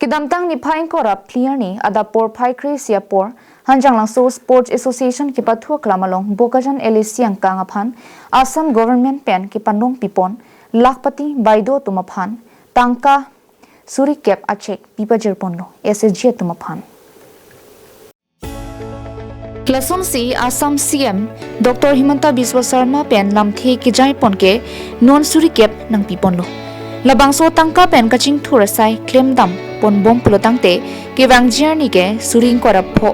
Kidamtang ni phaing ko rap clear ni ada por phai khri sia por hanjang lang so sports association ki pathua klamalong Bokajan LAC ang kang aphan Assam government pen ki panong pipon Lakhpati baido tumaphan tangka suri cap achek pipajer ponlo SSG tumaphan. Lason si Assam CM Dr. Himanta Biswa Sarma pen lamthe ki jai ponke non suri cap nang piponlo. Labangso tangka pen kaching thurasai claim dam pon bom pulotangte ke wangjiar ni ke suring kora pho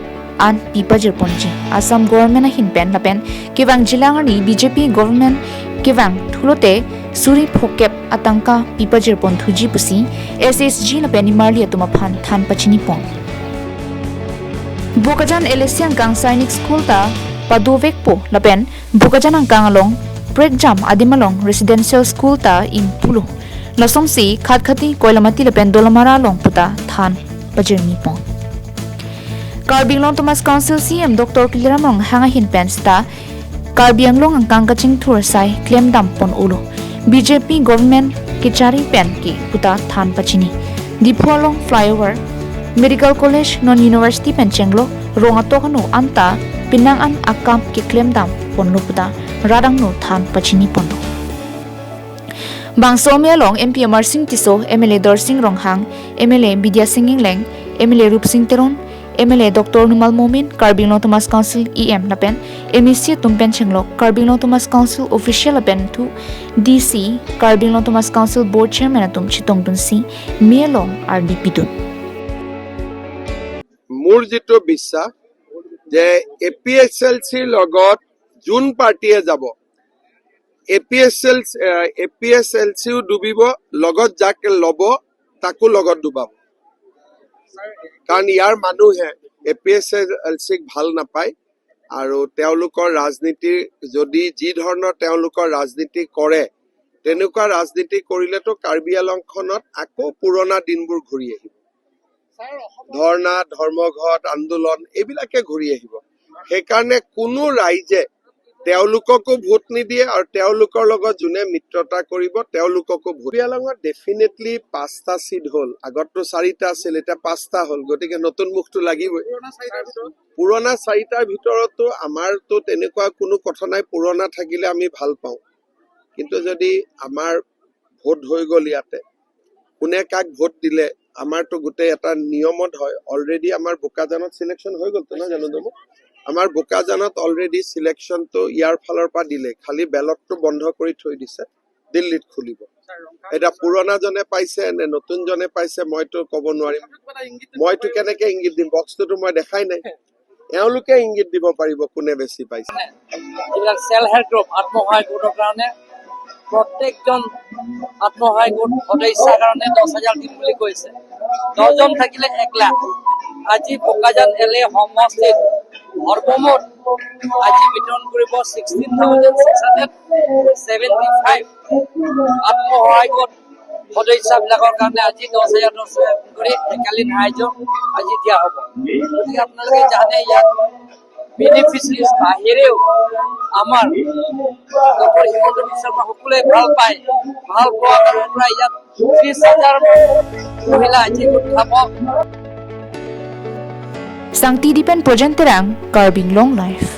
an pipajer ponji Assam government hin pen lapen ke wang jilang ni BJP government ke wang thulote suri phokep atangka pipajer pon thuji pusi SSG lapen marli atuma phan than pachini pon. Bokajan LAC kang Sainik School ta padovek po lapen Bokajan ang kang along break jam adimalong residential school ta impulo lasong si khatkhati koilamati lapen dolamara long puta than pajirni pon. Karbi Anglong Thomas Council CM Dr. Kiliramong hanga hin pen sta Karbi Anglong ang kang kaching thur sai claim dam pon ulo BJP government kichari pen ki puta than pachini Diphualong flyover Medical College non University pen chenglo ronga tokano anta pinang an akam ki claim dam ponlo puta radang no than pachini ponlo. Bangso Melong MP Amar Singh Tiso, MLA Dorsing Ronghang, MLA Bidya Singh Leng, MLA Rup Singh Teron, MLA Dr. Numal Momin, Karbi Anglong Thomas Council EM lapen MEC tumpen chenglo Karbi Anglong Thomas Council official lapen thu DC Karbi Anglong Thomas Council Board Chairman atum Chitong Dun Si Melong RDP dun. মোৰ যিটো বিশ্বাস যে A P H L চিৰ লগত যোন পাৰ্টীয়ে যাব, A P H L চিও ডুবিব, লগত যাক ল'ব তাকো লগত ডুবাব। কাৰণ ইয়াৰ মানুহে এ পি এইচ এল চিক ভাল নাপায় আৰু তেওঁলোকৰ ৰাজনীতি যদি যি ধৰণৰ তেওঁলোকৰ ৰাজনীতি কৰে, তেনেকুৱা ৰাজনীতি কৰিলেতো কাৰ্বি আংলংখনত আকৌ পুৰণা দিনবোৰ ঘূৰি আহিব। ধৰ্ণা, ধৰ্মঘট, আন্দোলন এইবিলাকে ঘূৰি আহিব। সেইকাৰণে কোনো ৰাইজে তেওঁলোককো ভোট নিদিয়ে আৰু তেওঁলোকৰ লগত যোনে মিত্ৰতা কৰিব তেওঁলোককো ভোট। কাৰ্বি আংলঙত ডেফিনেটলি পাঁচটা চিট হ'ল, আগততো চাৰিটা আছিল, এতিয়া পাঁচটা হ'ল, গতিকে নতুন মুখটো লাগিবই। পুৰণা চাৰিটাৰ ভিতৰতো আমাৰতো তেনেকুৱা কোনো কথা নাই, পুৰণা থাকিলে আমি ভাল পাওঁ। কিন্তু যদি আমাৰ ভোট হৈ গ'ল, ইয়াতে কোনে কাক ভোট দিলে আমাৰতো গোটেই এটা নিয়মত হয়। অলৰেডি আমাৰ বোকাজানত চিলেকশ্যন হৈ গ'লতো, নহয় জানো তুমি? আমাৰ বোকাজানত অলৰেডি চিলেকশ্যনটো ইয়াৰ ফালৰ পৰা দিলে, খালি বেলটটো বন্ধ কৰি থৈ দিছে, দিল্লীত খুলিব। এতিয়া পুৰণাজনে পাইছে নে নতুনজনে পাইছে মইতো ক'ব নোৱাৰিম। মইতো কেনেকে ইংগিত দিম? বক্সটোতো মই দেখাই নাই। এওঁলোকে ইংগিত দিব পাৰিব কোনে বেছি পাইছে। যিবিলাক চেল্ফ হেল্প গ্ৰুপ, আত্মসহায়ক গোটৰ কাৰণে প্ৰত্যেকজন আত্মসহায়ক গোট সদস্যাৰ কাৰণে 10,000 দিম বুলি কৈছে। 10জন থাকিলে 1 লাখ। আজি বোকাজান এল এ সমষ্টিত সৰ্বমুঠ আজি বিতৰণ কৰিব 16,675 আত্মসহায়ক গোট সদস্যাবিলাকৰ কাৰণে আজি 10,000 10,000 কৰি একালীন সাহায্য আজি দিয়া হ'ব। গতিকে আপোনালোকে জানে, ইয়াত বেনিফিচিয়াৰিজ বাহিৰেও আমাৰ ডক্টৰ হিমন্ত বিশ্ব শৰ্মা সকলোৱে ভাল পায়। ভাল পোৱাৰ কাৰণে প্ৰায় ইয়াত 30,000 মহিলা আজি গোট খাব। Sangti Dipen Projenterang, Karbi Anglong Life.